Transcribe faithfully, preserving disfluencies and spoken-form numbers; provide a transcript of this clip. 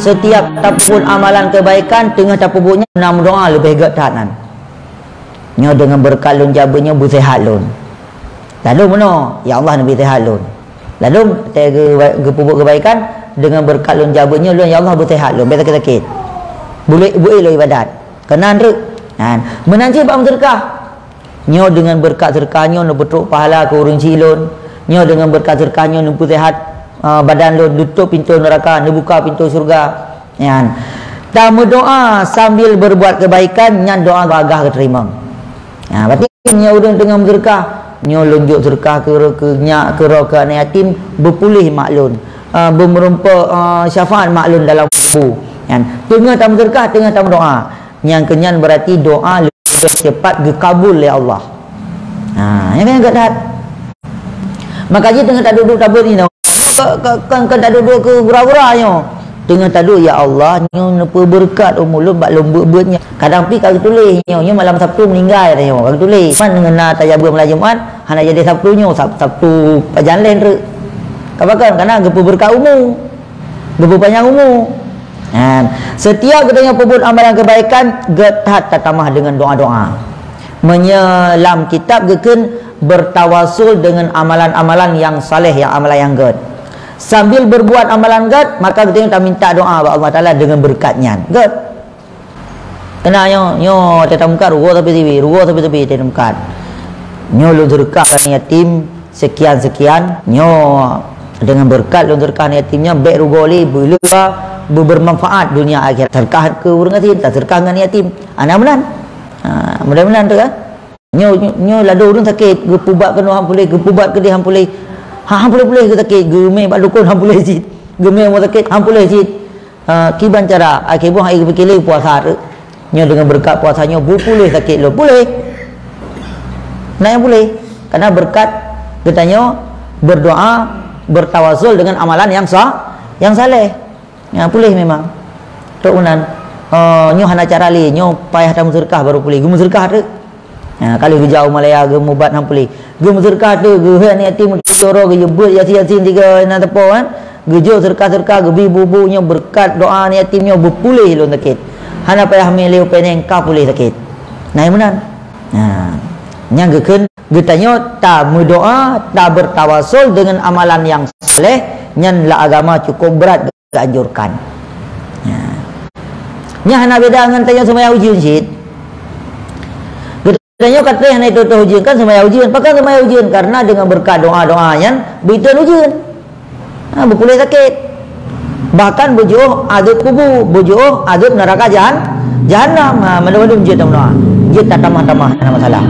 Setiap tapeubuet amalan kebaikan, teungoh tapeubuet nyan, na meudoa leubeh gét that nan. Nyoe deungon beureukat lôn jak beuet nyoe beuseuhat lôn. Lalu meunoe, ya Allah, neubi seuhat lôn. Lalu watée geu-, geupeubuet keubaikan, deungon beureukat lôn jak beuet nyoe lôn, ya Allah, beuseuhat lôn, bék sakét-sakét. Bulek buet lôn ibadat. Keunan treuk. Kan. Meunan cit bak meuseudeukah. Nyoe deungon beureukat seudeukah nyoe neupeutrok pahala keu ureuëng syiek lôn. Nyoe deungon beureukat seudeukah nyoe neupeusehat, ah, badan lôn, neutôp pintoe neuraka, neubuka pintoe syeuruga. Nyan. Tameudoa sambil berbuat kebaikan, nyan doa bagah geuteurimong. Ha, berarti nyoe ureuëng teungoh meuseudeukah, nyoe lôn jok seudeukah keu, keu nyak, keu droe, keu aneuk yatim, beupuléh mak lôn. Ah, beumeurumpok, ah, syafaat mak lôn dalam kubu. Nyan. Teungoh tameuseudeukah, teungoh tameudoa. Nyang keunyan berarti doa leubeh cepat geukabul lé Allah. Ha, nyan kan gét that. Maka jih teungoh taduek-duek tabeuet inoe. Ke, ke, ke, ke taduek-duek keu gura-gura nyoe. Teungoh taduek, "Ya Allah, nyoe neupeubeureukat umu lôn bak lôn beuet-beuet nyoe." Kadang pi ka geutuléh nyoe, nyoe malam Sabtu meuninggai nyoe, ka geutuléh. Man ngon na tajak beuet malam Jumat, hana jadi Sabtu nyoe, Sab-, Sabtu pajan lé treuk. Ka pakon, karena geupeubeureukat umu. Geupeupanyang umu. Kan? Setiap geutanyoe peubuet amalan kebaikan, gét that tatamah deungon doa-doa. Meunyoe lam kitab geukheun bertawasul dengan amalan-amalan yang saleh, yang amalan yang gét. Sambil berbuat amalan gét, maka geutanyoe taminta doa bak Allah Taala deungon beureukat nyan. Gét. Keunan nyoe, nyoe teutameukat rugoe sabe-sabe, rugoe sabe-sabe teutameukat. Nyoe lôn seudeukah keu aneuk yatim sekian-sekian. Nyoe deungon beureukat lôn seudeukah aneuk yatim nyan, bék rugoe lé, beu-, beu-, bermanfaat dunia akhirat. Seudeukah keu ureuëng gasien, taseudeukah ngon aneuk yatim. Ana meunan. Ha, mudah-mudahan tu kan. Nyoe, nyoe, nyoe ladôm ureuëng sakét, geupeubat keunoe han puléh, geupeubat keudeh han puléh. Ha, han puléh-puléh geusakét, geumé bak dukon han puléh cit. Geumé rumoh sakét han puléh cit. Ha, kiban cara, akhé boh ai geupike lé puasa tu. Nyoe deungon beureukat puasa nyoe beupuléh sakét lôn. Puléh. Na nyang puléh. Karena beureukat geutanyoe berdoa, bertawasul dengan amalan yang sa-, yang saleh. Ya, puléh memang. Trok meunan. Oh, nyoe hana cara lé, nyoe payah tameuseudeukah baru puléh. Geumeuseudeukah treuk. Ha, ka lheueh geujak u Malaya geumubat han puléh. Geumeuseudeukah treuk, geuhôi aneuk yatim, geujok droe, geujok beuet Yasin-Yasin tiga na teupeu kan. Geujok seudeukah-seudeukah, geubi bu-bu nyoe beureukat doa aneuk yatim nyoe beupuléh lôn sakét. Hana payah mé lé u Penang ka puléh sakét. Nah, meunan. Ha. Nyang geukheun geutanyoe tameudoa, tabertawasul dengan amalan yang saleh, nyan lam agama cukup brat. Geuanjurkan. Ya. Nyan hana beda ngon tanyoe seumayang ujeuen cit. Geutanyoe ka treh hana tutoh ujeuen, kan seumayang ujeuen. Pakon seumayang ujeuen? Karena deungon beureukat doa-doa nyan beuiton ujeuen. Ha, beupuléh sakét. Bahkan beujiôh adeueb kubu, beujiôh adeueb neuraka jahan-, jahannam. Ha, mandum-mandum jeuet tameudoa. Jeuet tatamah-tamah, hana masalah.